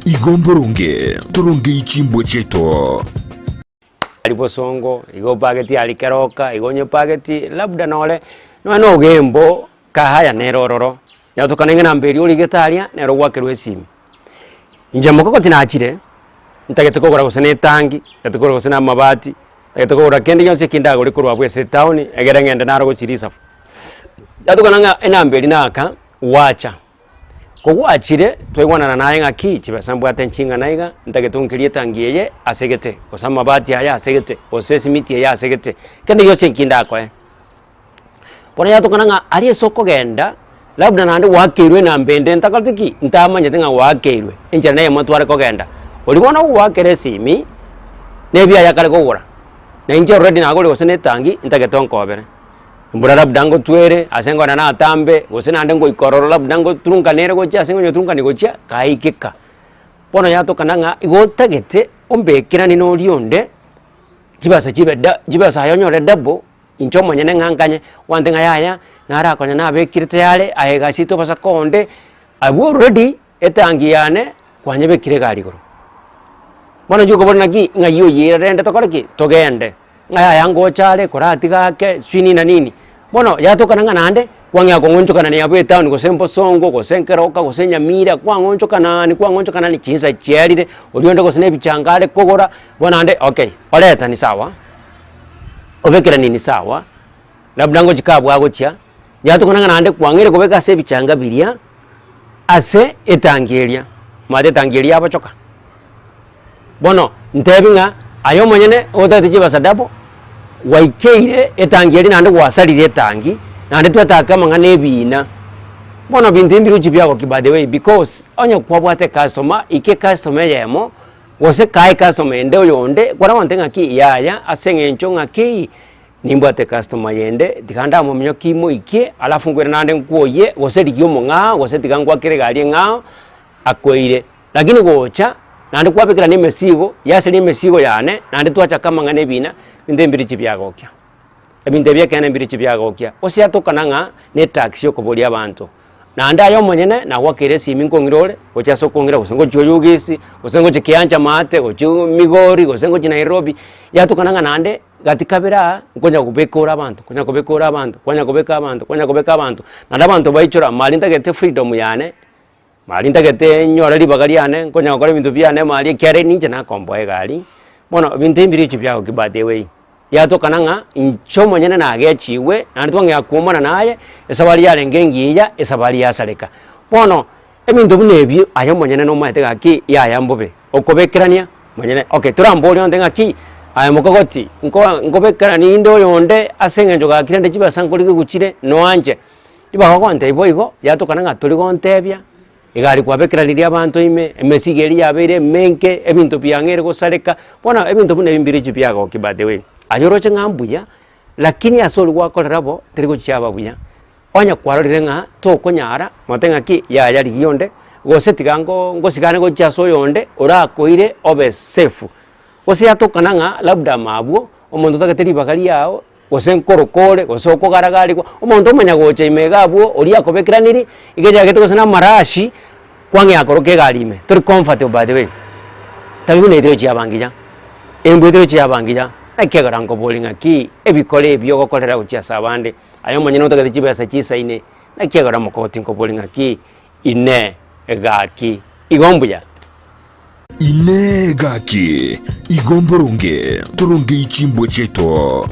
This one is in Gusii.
Igo mboronge torongei chimbwa chiaito. Aria bosongo, igo opageti aria keroka, igo onye opageti labda nore nonya na ogembo kahaya nere ororo, yatokana ng'a namba eria origete aria nere ogwakerwa esimi. Inche mokogoti nachire, ntagete kogora gose na etangi, ntagete kogora gose na amabati, ntagete kogora kende gionsi eki ndagore korwa abwo ase etown, egere ng'ende naro gochia risafu. Yatokana ng'a enamba eria naka, gwacha. Kogwachire, twaigwanana naye ng'aki, chibesa mbwate nching'ana iga, ntagete onkerie etangi eye ase gete, gose amabati aya ase gete, gose esimiti eye ase gete, kende gionsi eki ndakoe. Bono yatokana ng'a aria ase okogenda, labda naende gwakeirwe enamba ende ntakoreti ki? Ntamanyete ng'a gwakeirwe, enchera neyemo tware kogenda. Oria bono ogwakera esimi, na ebiaye akare kogora, na inche already nagorire gose na etangi, ntagete onkobere. Mbura labda ngotwere, ase nkogenda natambe, gose naende ngoika ororo labda ngoturunkana ere gochia ase ngonyoturunkani gochia, kaikeka. Bono yatokana ng'a igo otagete ombekeranie na oria onde, chibesa chibe da chibesa aye onyore double, inche omonyene ng'a nkanye, gwante ng'a yaya, narakonya nabekire tayari, aye egasi tobasa konde, abwo already. Etangi yane kwanyebekire egari igoro. Bono inche okobora naki ng'ai oyire rende tokore ki? Togende. Ng'a yaya ngocha are koratiga ake sijui nini na nini. Bono yatokana ng'a naende kwang'ea kong'onchokanania abwo etown gose mbosongo gose nkeroka gose nyamira kwang'onchokanani kwang'onchokanani chinsa chiarire oria onde gose na ebichanga are kogora bono naende okay oretani sawa, obekerani ni sawa, labda ngochika abwo agochia. Yatokana ng'a naende kwang'eire kobeka ase ebichanga biria ase etangi eria, omanyete etangi eria yabochoka. Bono ntebi ng'a aye omonyene otagete chibesa double, gwaikeire etangi eria naende gwasarire etangi, naende twataka amang'ana ebina. Bono binto ebi mbirochio biagokia by the way because onye kwabwate ecustomer, ika ecustomer eyemo, gose kaa ecustomer ende oyonde, kwara gontebia ng'aki yaya ase eng'encho ng'aki. Nimbwate customer yende, tiga ndamominyokie imoikie, alafu nkwere naende nkwoyie, gose rigia omong'ao, gose tiga ngwakere egari eng'ao, akweire. Lakini gocha, naende kwabekerana emesigo, yaseria emesigo yane, naende twachaka amang'ana ebina, ebinto ebi mbirichi biagokia. Ebinto ebi ekeene mbirichi biagokia. Gose yatokana ng'a ne etaxi okoboria abanto. Naende aye omonyene nagwakeire esimi nkong'ira ore, gochia ase okong'ira gose ngochia Oyugisi, gose ngochia Kiancha maate, gochia Migori, gose ngochia Nairobi, yatokana ng'a naende. Gati kabere aa, nkonya kobeka ore abanto, konya kobeka ore abanto, kwanya kobeka abanto, kwanya kobeka abanto, naende abanto baichora, mari ntagete freedom yane, mari ntagete nyore ribaga riane, nkonya gokora ebinto biane mari ekiagera ninche nakomboa egari, bono ebinto ebi mbirochio biagokia by the way. Yatokana ng'a inche omonyene nagechigwe, naende twang'ea koumana naye, esabari yarenge engiya, esabari yasareka. Bono. Ebinto buna ebio aye omonyene nomaete gaki yaya mbobe, okobekerania monyene okay toramborie onde ng'aki aye mokogoti nko nkobekerani inde oyonde ase eng'encho gaki rende chibesa nkorigia gochire noanche. Ribaga ogontebia boigo, yatokana ng'a tori gontebia, egari kwabekeranirie abanto ime, emesigo eria yabeire emenke, ebinto biang'eire gosareka, bono ebinto buna ebi mbirochio biagokia by the way. Aye oroche ng'a mbuya, lakini ase oria gwakorera bo, teri gochiaba buya. Onye kwarorire ng'a tokonyara, mote ng'aki yaya rigia onde, gose tiga ngo ngosigane gochia ase oyonde orakoire obe safe. Gose yatokana ng'a labda mabwo, omonto otagete ribaga riago, gose nkoroka ore, gose okogaragarigwa, omonto omanya gocha ime iga abwo, oria akobekeraniri, iga eyagete gose na amarashi, kwang'ea koroka egari ime, tori comfortable by the way. Tari buna etari gochia yaba ngiya, embwa etari gochia yaba ngiya, naki ekero nkoboria ng'aki, ebikore ebi ogokorera gochia ase abande. Aye omonyene otagete chibesa chisaine, naki ekero omokogoti nkobori ng'aki, Inee! Gaki, igo mbuya? Inee! Gaki, igo mboronge torongei chimbwa chiaito?